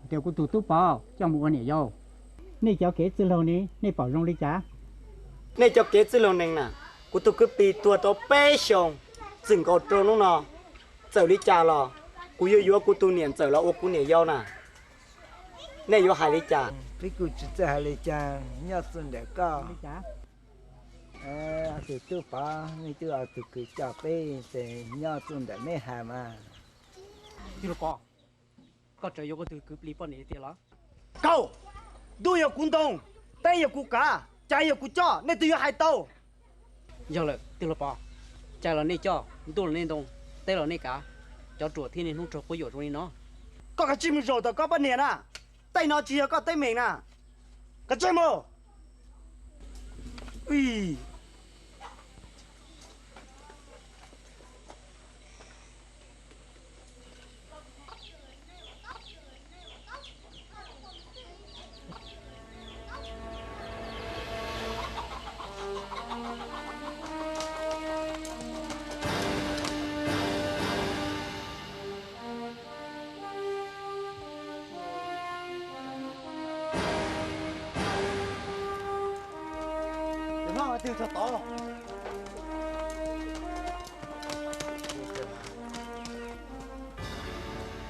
Tias kuv tus tub pov coj mus ua niam yau. Nej cov kev txwj laug ne, nej pom zoo li cas? Nej cov kev txwj laug neeg na, kuv tus kwv plig tuag tau peb xyoos, txwm nkaus rau hnub no, txawm li cas los kuv yuav yuav kuv tus niam ntxawm los ua kuv niam yau na. Nej yuav hais li cas? Peb kuj tsis txawj hais li cas, nyob txij ntawm koj. Tus tub pov, nej twb ua tus kwv coj peb ces nyob txij ntawm neb hais mas. Tij laug Pov, koj tseem yuav koj tus kwv plig poj niam tiag los? Kaum, ntuj yog kuv ntoo, teb yog kuv kav, cai yog kuv coj, nej twb yuav hais tau. Yog lawm tij laug Pov, cai los nej coj, ntuj los nej ntoo, teb los nej kav, cov ruam thiaj niaj hnub raug quab yuam zoo li no. Koj kav tsij mus zaum tom koj poj niam na, tej no tsis yog koj teeb meem na, kav tsij mus.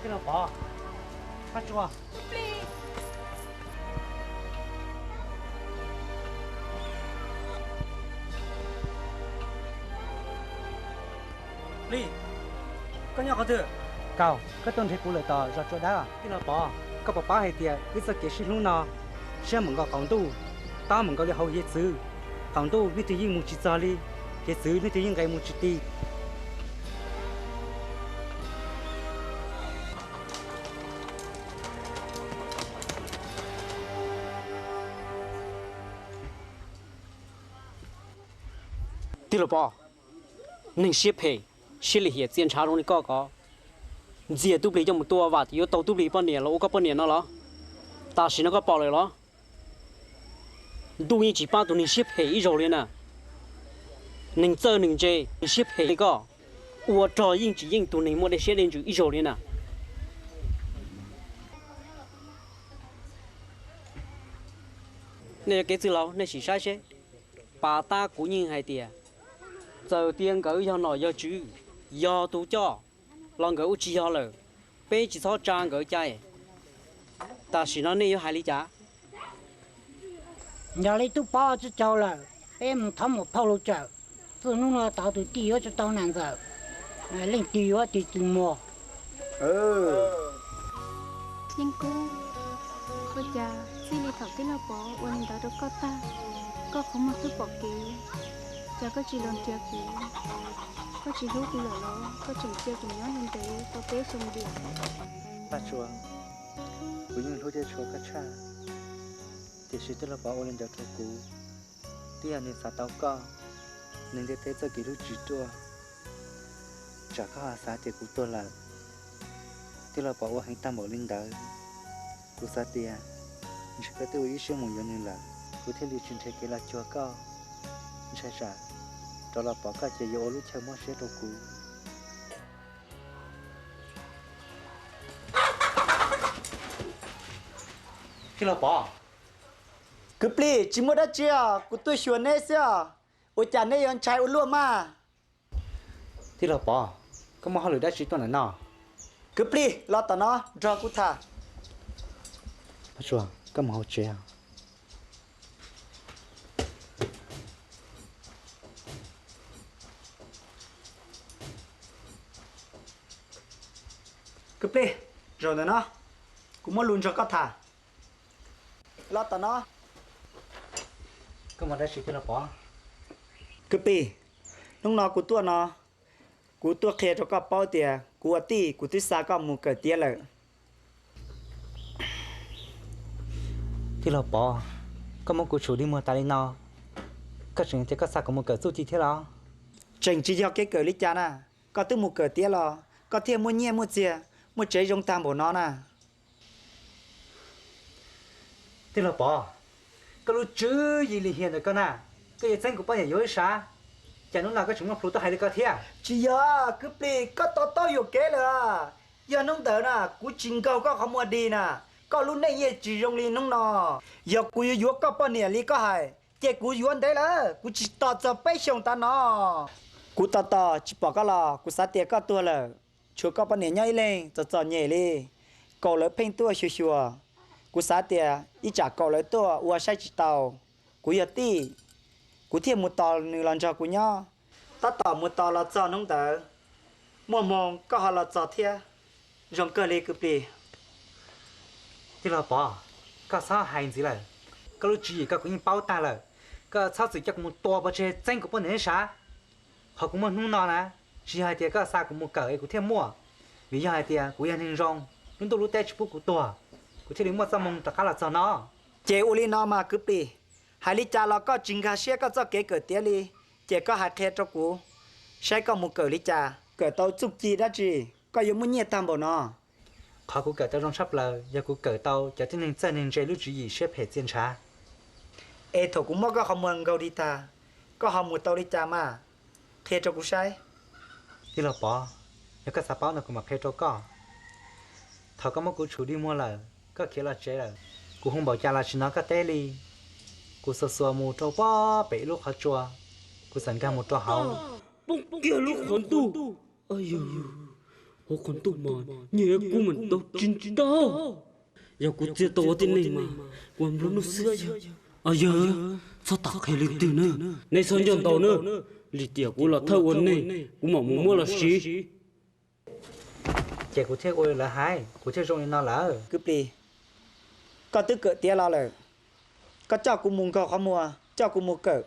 Tij laug Pov, Faj Tsua. Plig, koj nyob qhov twg? Kaum, koj tuaj nrhiav kuv lawm tom zos Tsua Dawb. Tij laug Pov, koj puas paub hais tias wb txoj kev sib hlub no, siab mus nkaus qaum ntuj, tob mus nkaus li hauv hiav txwv. Qaum ntuj leej twg yeej mus tsis txog li, hiav txwv leej twg yeej nqes mus tsis ti. Tij laug Pov, neeg siab phem, siab lim hiam txia ntshav zoo li koj ko, ntxias tub plig coj mus tua vam tias yuav tau tub plig poj niam los ua koj poj niam no los? Tam sim no koj pom lawm los? Ntuj yeej tsis pab tus neeg siab phem ib zaug li na. Neeg txawj neeg ntse, neeg siab phem li koj, ua rog yeej tsis yeej tus neeg muaj dej siab dej ntsws ib zaug li na. Nej cov kev txwj laug, nej sim saib seb. Pas tab kuv yeej hais tias, txawm tias nkawd yog nom yog tswv, yog tus coj, los nkawd ua tsis yog lawm, peb tsis txhob tsa nkawd cai. Tam sim no nej yuav hais li cas? Yog li tub Pov tsis caug lawm, peb mus thov mus phauj lus tsawm, txij hnub no tod tus tij yuav tsum tau nam ntxawm, leej twg yuav tus tsis muag. Yeej Kub, ua cas txij li thaum tij laug Pov ua li ntawd rau koj tag, koj qhov muag twb pom kev, cas koj tsis los nrhiav kuv? Koj tsis hlub kuv lawm los koj tseem cia kuv nyob li ntev tau peb xyoo diam? Faj Tsua, kuv yeej hlub thiab tshua koj tshaj, tiam sis tij laug Pov ua li ntawd rau kuv, twb yog nws xav tau koj, nws ntiaj teb txoj kev hlub tsis ruaj. Tsam koj ho xav tias kuv tuag lawm, tij laug Pov ua heev tag npaum li ntawd, kuv xav tias ntshe koj twb ua ib siab mus yuav nws lawm, kuv thiaj li tsis nrhiav kev los cuag koj. Ntshai tsam rov los pom koj ces yuav ua lub chaw mob siab rau kuv. Tij laug Pov. Kwv Plig, tsis muaj dab tsi os, kuv tuaj xyuas neb xwb os. Ua cas neb yuav ntshai ua luaj mas? Tij laug Pov, koj muaj hauj lwm dab tsi tuaj ntawm no? Kwv Plig, los tom no nrog kuv tham. Faj Tsua, koj mus hauv tsev. Kwv Plig, zaum ntawm no, kuv muaj lus nrog koj tham. Los tom no. Koj mus dab tsi tij laug Pov? Kwv Plig, hnub no kuv tuaj no, kuv tuaj qhia rau koj paub tias kuv ua tij kuv twb xa koj mus kawm tiav lawm. Tij laug Pov, koj muab kuv tshum dig muag tas li no, koj tseem tias koj xa kuv mus kawm txuj ci thiab los? Tseem tsis yog kev kawm li cas na, koj twb mus kawm tiav los koj thiaj muaj nyiaj muaj txiag, muaj tsev zoo tag npaum no na. Tij laug Pov, koj lub tswv yim lim hiam ntawm koj na, koj yuav txeeb kuv poj niam yuav ib sab, cas hnub no koj tseem muaj plhus tuaj hais li koj thiab? Tsis yog, Kwv Plig, koj to taub yuam kev lawm. Yog hnub ntawd na kuv tsis nkaug koj qhov muag dig na, Koj lub neej yeej tsis zoo li hnub no. Yog kuv yuav yuav koj poj niam li koj hais, ces kuv yuav ntev lawm, kuv tsis tos txog peb xyoos tav no. Kuv tos tos tsis pom koj los kuv xav tias koj tuag lawm, tshuav koj poj niam nyob ib leeg txom txom nyem li. Kaum lawv pheej tuaj xyuas xyuas, kuv xav tias ib tsam kaum lawv tuaj ua saib tsis taus. Kuv yog tij, kuv thiaj mus tos nws los nrog kuv nyob. Tab tom mus tos los txog hnub ntawd, muaj hmoo koj ho los txog thiab. Zoo kawg li kwv plis. Tij laug Pov, koj txhob hais ntxiv lawm. Koj lub tswv yim koj kuv yeej paub tag lawm. Koj txhob txwm coj kuv mus tua pov tseg txeeb kuv poj niam neb sav. Qhov kuv muaj hnub no na, tsis yog hais tias koj xa kuv mus kawm es kuv thiaj muaj, vim yog hais tias kuv yog neeg zoo, lub ntuj lub teb tsis pub kuv tuag, kuv thiaj li muaj txoj hmoo rov qab los txog no. Ces ua li no mas kwv plis, hais li cas los koj tsis nkag siab koj txoj kev kawm tiav li, ces koj hais qhia rau kuv saib koj mus kawm li cas, kawm tau txuj ci dab tsi koj yuav muaj nyiaj tag npaum no. Qhov kuv kawm tau zoo tshaj plaws yog kuv kawm tau cov tib neeg txawj neeg ntse lub tswv yim siab phem txiaj ntshav. Es thaum kuv muab koj qhov muag nkaug dig tag, koj ho mus tau li cas mas? Qhia rau kuv saib. Tij laug Pov, yog koj xav paub no kuv mam qhia rau koj. Thaum koj muab kuv tshum dig muag lawm, koj khiav los tsev lawm, kuv hu npaum cas los tsis hnov koj teb li. Kuv xuas xuas mus rau pem ib lub qhov tsua, kuv txawm nkag mus rau hauv. Poob kiag lub qhov ntuj. Yog, hauv qhov ntuj mas nyiaj kub mas ntau tsis ntau. Yog kuv txiav tau ua tib neeg mas kuv nplua nuj xwb yog. Yog, txhob tam qhia leej twg na, nej txhob nco ntau na. Lim tiam kuv los thawj ua neeg kuv mam mus muab los siv. Ces kuv thiaj ua li lawv hais, kuv thiaj zoo li no lawm. Kwv plis, koj twb kawm tiav los lawm, koj coj kuv mus nkaug qhov muag, coj kuv mus kawm,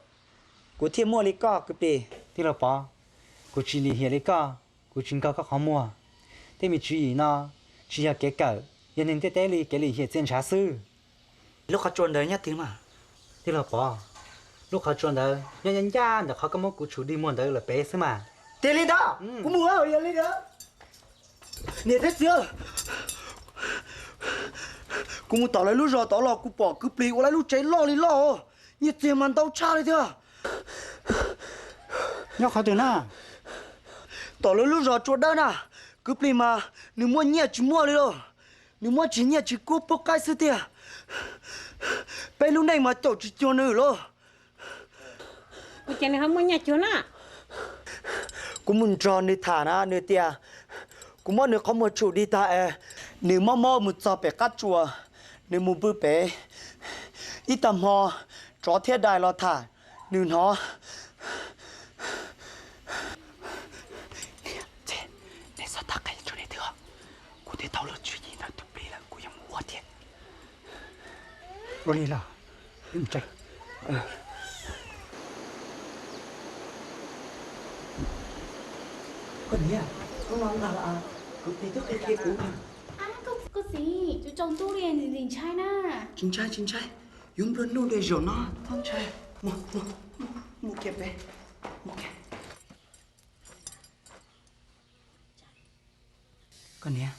kuv thiaj muaj li koj kwv plis. Tij laug Pov, kuv tsis lim hiam li koj, kuv tsis nkaug koj qhov muag. Tej me tswv yim no tsis yog kev kawm, yog neeg ntiaj teb li kev lim hiam txiaj ntshav xwb. Lub qhov tsua ntawd nyob twg mas? Tij laug Pov, lub qhov tsua ntawd nyob ncaj ncaj ntawm qhov koj muab kuv tshum dig muag ntawd lawm pem xwb mas. Tiag li ntawd, kuv mus li ntawd. Niam thiab txiv, kuv mus tom lawv lub zos tod los kuv pom kwv plis ua lawv lub tsev loj li loj, nyiaj txiag mas ntau tshaj li thiab. Nyob qhov twg na? Tom lawv lub zos tsua dawb na, kwv plis mas nws muaj nyiaj tsis muaj li lauj. Nws muab tsis nyiaj tsis kub pub qaib xwb tiag. Peb lub neej mas caum tsis cuag nws lauj. Ua cas nws ho muaj nyiaj cuag na? Kuv mus nrog nws tham na, nws tias kuv muab nws qhov muag tshum dig tag es nws mob mob mus txog pem qab tsua, nws mus pw pem ib tag hmo, tsov thiab dais los tham, nws hnov. Nej txhob tag qhia rau leej twg, kuv twb tau lub tswv yim ntawd tus plig lawm, kuv yuav mus ua thiab. Ua li los, wb mus tsev. Koj niam, hnub no ntag los kuv plig twb qhia qhia kuv. Koj txiv, tsaus ntuj li, ntxim ntxim ntshai na. Tsis ntshai tsis ntshai, yuav nplua nuj li zaum no, txhob ntshai. Mus, mus, mus kiag pem, mus kiag. Koj niam,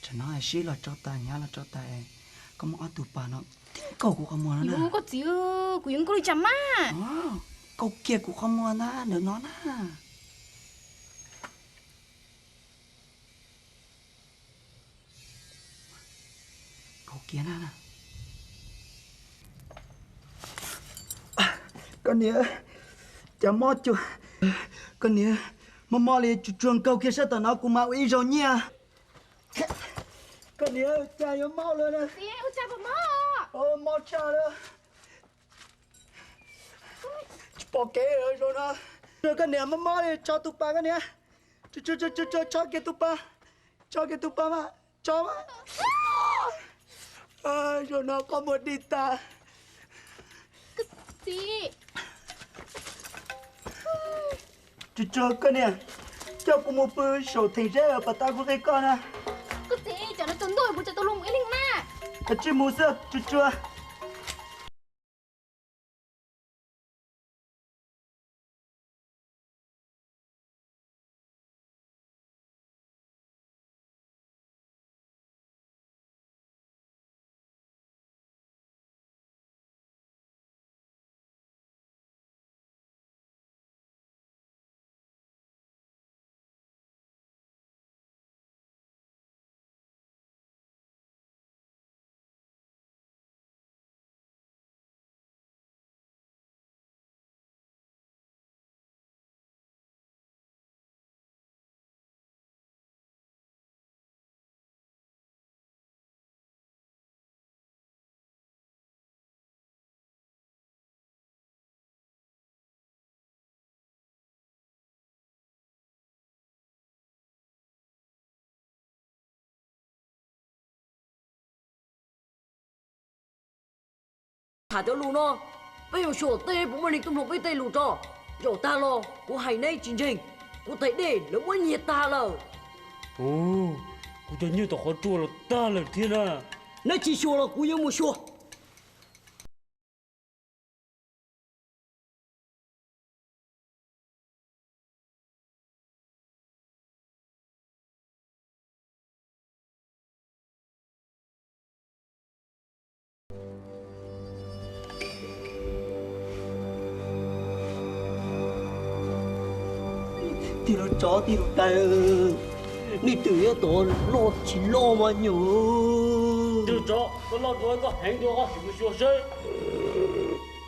tsam no sib los tso tas hnyav los tso tas, koj muab ob tug pas no tib nkaug kuv qhov muag no na. Koj txiv, kuv yuav nkaug li cas mas? Nkaug kiag kuv qhov muag na, ntawm no na. Nkaug kiag na. Koj niam, cas mob cuag. Koj niam, mob mob li, tsuag tsuag nkaug kiag sab tom no kuv mam ua ib zaug nyiaj. Koj niam, cas yuav mob lawm na. Mob tshaj lawm. Tsis pom kev lawm zaum no. Koj niam, mob mob li, tso tus pas koj niam. Tso, tso, tso, tso kiag tus pas. Tso kiag tus pas mas, tso mas. Zaum no qhov muag dig tag. Tsuag tsuag koj niam, coj kuv mus pw saum theem zeb pas tas kuv qhia koj na. Koj txiv, cov no tsaus ntuj kuv tseem tau luag mus ib leeg na. Koj tsis mus xwb tsuag tsuag. Tham cov lus no, peb yuav xyuas tej puas muaj neeg tuaj mloog peb tej lus tso. Zaum tag los kuv hais neb tsis ntseeg, kuv tais dej lawv muab nyiag tag lawm. Kuv cov nyiaj tom qhov tsua los tag lawm thiab na. Neb tsis xyuas los kuv yuav mus xyuas. Tij laug tsov, tij laug tais, nej twb nyob tod loj tsis loj mas nyuam. Tij laug tsov, koj loj dua koj heev dua, koj sim mus xyuas seb.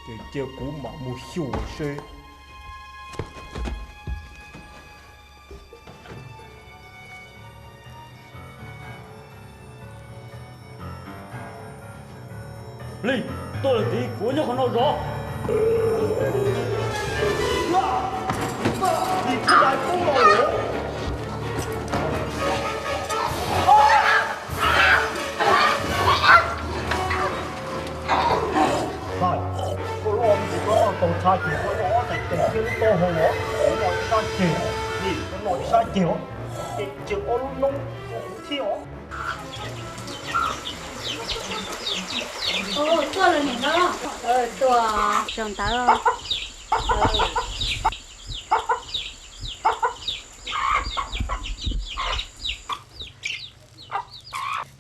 Ces cia kuv mam mus xyuas seb. Plig, tuaj lawm tid, kuv nyob qhov no zov. Koj loj mus koj loj tau txha ces koj loj ob daim tes thiab lub taub hau os, koj loj ib sab ceg, koj loj ib sab ceg os, ces ob lub noob rau kuv thiab os. Tuaj lawm niam hlob. Tuaj zaum ntawd.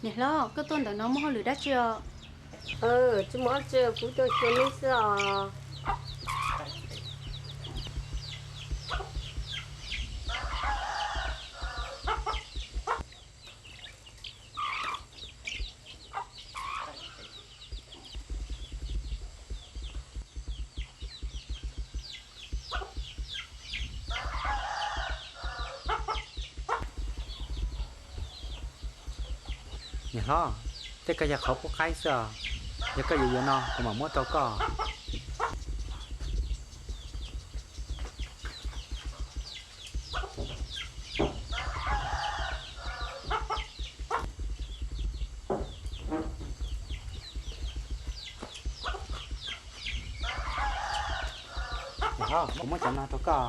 Niam hlob, koj tuaj ntawm no muaj hauj lwm dab tsi os? Tsis muaj dab tsi, kuv tuaj xyuas neb xwb os. Niam hlob, tej ko yog qhauv qub qaib xwb os. Yog koj yuav yuav no kuv mam muab rau koj. Niam hlob, kuv muab cov no rau koj.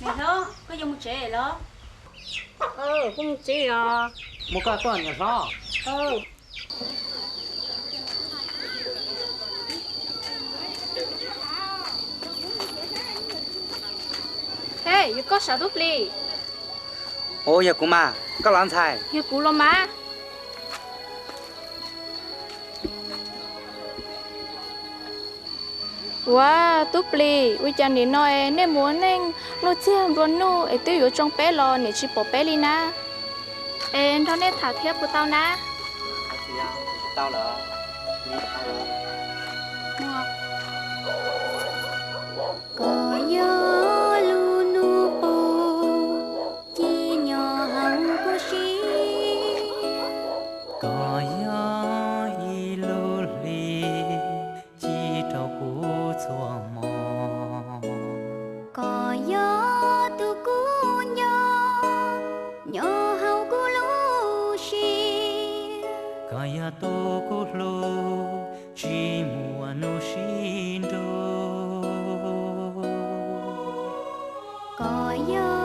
Niam hlob, koj yuav mus tsev los? Kuv mus tsev os. Mus koj tuaj niam hlob. Hej, yog koj sav tub plis? Ua, yog kuv mas, koj los ntxhais? Yog kuv los mas. Ua, tub plis, ua cas nim no es nej mus ua neej nuj txiag nplua nuj es twb yuav tsoo peb los niam tsis pom peb li na? Es nrog nej tham thiab puas tau na? Koj yog lub nus pub ci nyob hauv kuv siab. Koj yog ib lub hli ci rau kuv txhua hmo. Koj yog tus kuv nco nyob hauv kuv lub siab. Koj yog tus kuv hlub tsis muaj hnub sib nrug. Koj yog